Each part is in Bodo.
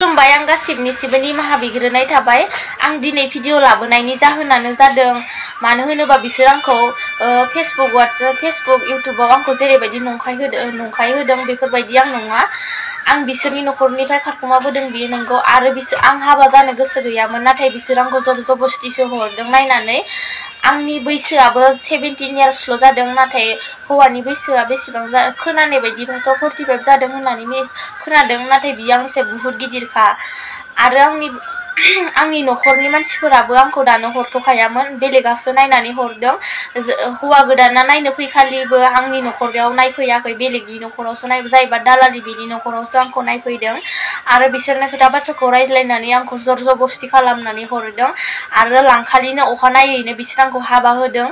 खुलुमबाय आं गासिबनिसिबो निमाहा बिग्रोनाय थाबाय। आं दिनै भिडिअ लाबोनायनि जाहोनानो जादों मानो होनोबा बिसोर आंखौ फेसबुक इउटुबाव आंखौ जेरैबायदि नंखाय होदों बेफोरबायदि आं नङा। आं बिसोरनि न'खरनिफ्राय खारखुमाबोदों बियो नंगौ आरो आं हाबा जानो गोसो गैयामोन नाथाय बिसोर आंखौ जबरदस्तिसो हरदों नायनानै। आंनि बैसोआबो 17 इयार्सल' जादों नाथाय हौवानि बैसोआ बेसेबां खोनानाय बायदिबाथ' 45 जादों होननानै खोनादों नाथाय बियो आंनिसाय बुहुत गिदिरखा आरो आंनि न'खरनि मानसिफोराबो आंखौ दानो हरथ'खायामोन बेलेगासो नायनानै हरदों। हौवा गोदाना नायनो फैखालिबो आंनि न'खराव नायफैयाखै बेलेगनि न'खरावसो जायबा दालालि बिनि न'खरावसो आंखौ नायफैदों आरो बिसोरनो खोथा बाथ्राखौ रायज्लायनानै आंखौ जबरदस्ति खालामनानै हरदों आरो लांखालिनो अखानायैनो बिसोर आंखौ हाबा होदों।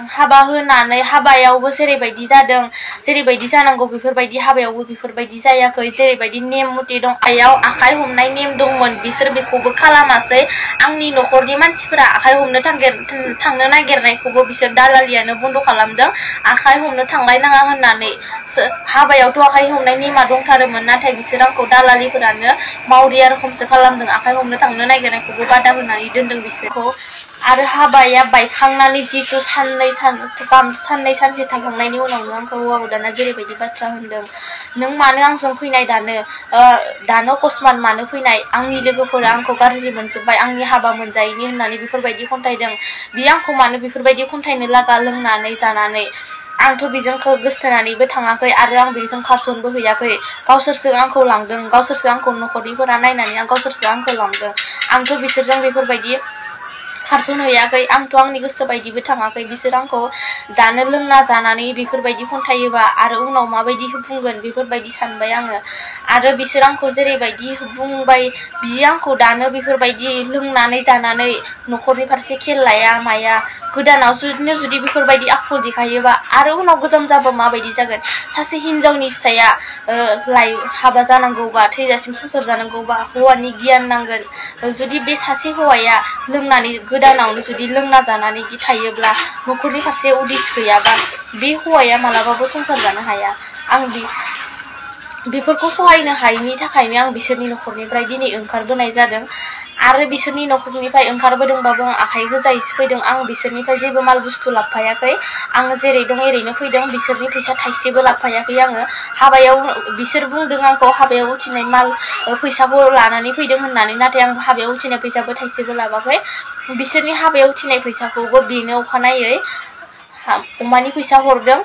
हाबा होनानै हाबायावबो जेरैबायदि जादों जेरैबायदि जानांगौ बेफोरबायदि हाबायावबो बेफोरबायदि जायाखै। जेरैबायदि नेम मथे दं आखाइ हमनाय नेम दंमोन बिसोर बेखौबो खालामासै। आंनि न'खरनि मानसिफोरा आखाइ हमनो थांनो नागिरनायखौबो बिसोर दालालियानो बन्द' खालामदों आखाइ हमनो थांलायनाङा होननानै। हाबायावथ' आखाइ हमनाय नेमा दंथारोमोन नाथाय बिसोर आंखौ दालालिफोरानो मावरिया रोखोमसो खालामदों आखाइ हमनो थांनो नागिरनायखौबो बादा होनानै दोनदों बिसोरखौ। आरो हाबाया बायखांनानै जिहेतु साननै सानसे थाखांनायनि उनावनो आंखौ हौवा गोदाना जेरैबायदि बाथ्रा होनदों नों मानो आंजों फैनाय दानो अकस्मात मानो फैनाय आंनि लोगोफोरा आंखौ गाज्रि मोनजोब्बाय आंनि हाबा मोनजायैनि होननानै बेफोरबायदि खन्थाइदों। बियो आंखौ मानो बेफोरबायदि खन्थाइनो लागा लोंनानै जानानै आंथ' बेजों गोसथोनानैबो थाङाखै आरो आं बेजों खारसनबो हैयाखै। गावसोरसो आंखौ लांदों गावसोरसो आंखौ न'खरनिफोरा नायनानै गावसोरसो आंखौ लांदों। आंथ' बिसोरजों बेफोरबायदि खारसनहैयाखै आंथ' आंनि गोसो बायदिबो थाङाखै। बिसोर आंखौ दानो लोंना जानानै बेफोरबायदि खन्थायोबा आरो उनाव माबायदि बुंगोन बेफोरबायदि सानबाय आङो। आरो बिसोर आंखौ जेरैबायदि बुंबाय बियो आंखौ दानो बेफोरबायदि लोंनानै जानानै न'खरनि फारसे खेल लाया माया गोदानाव जुदि बेफोरबायदि आखल देखायोबा आरो उनाव गोजाम जाबा माबायदि जागोन। सासे हिनजावनि फिसाया हाबा जानांगौबा थैजासिम संसार जानांगौबा हौवानि गियान नांगोन। जुदि बे सासे हौवाया लोंनानै गोदानावनो जुदि लोंना जानानै थायोब्ला न'खरनि फारसे उदिस गैयाबा बे हौवाया मालाबाबो संसार जानो हाया। आं बेफोरखौ सहायनो हायैनि थाखायनो आं बिसोरनि न'खरनिफ्राय दिनै ओंखारबोनाय जादों आरो बिसोरनि न'खरनिफ्राय ओंखारबोदोंबाबो आं आखाइ गोजायैसो फैदों। आं बिसोरनिफ्राय जेबो माल बुस्थु लाबोफायाखै। आङो जेरै दं एरैनो फैदों बिसोरनि फैसा थाइसेबो लाबोफायाखै आङो। हाबायाव बिसोर बुंदों आंखौ हाबायाव उथिनाय फैसाखौ लानानै फैदों होननानै नाथाय आं हाबायाव उथिनाय फैसाबो थाइसेबो लाबाखै। बिसोरनि हाबायाव उथिनाय फैसाखौबो बेनो अखानायै अमानि फैसा हरदों।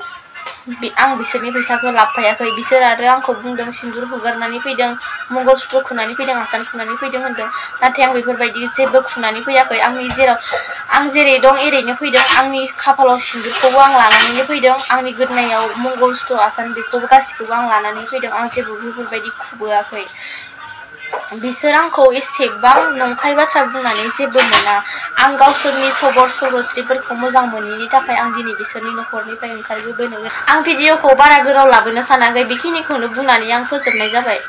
आं बिसोरनि फैसाखौ लाबोफायाखै। बिसोर आरो आंखौ बुंदों सिन्दुर हुगारनानै फैदों मंगलसूत्र खुनानै फैदों आसान खुनानै फैदों होनदों नाथाय आं बेफोरबायदि जेबो खुनानै फैयाखै। आं जेरै दं एरैनो फैदों। आंनि खाफालाव सिन्दुरखौबो आं लानानैनो फैदों आंनि गोदोनायाव मंगलसूत्र आसान बेखौबो गासिखौबो आं लानानै फैदों। आं जेबो बेफोरबायदि खुबोआखै। बिसोर आंखौ एसेबां नंखाय बाथ्रा बुंनानै जेबो मोना। आं गावसोरनि सरिथ्रफोरखौ मोजां मोनैनि थाखाय आं दिनै बिसोरनि न'खरनिफ्राय ओंखारबोनो आं भिडिअखौ बारा गोलाव लाबोनो सानाखै बेखिनिखौनो बुंनानै आं फोजोबनाय जाबाय।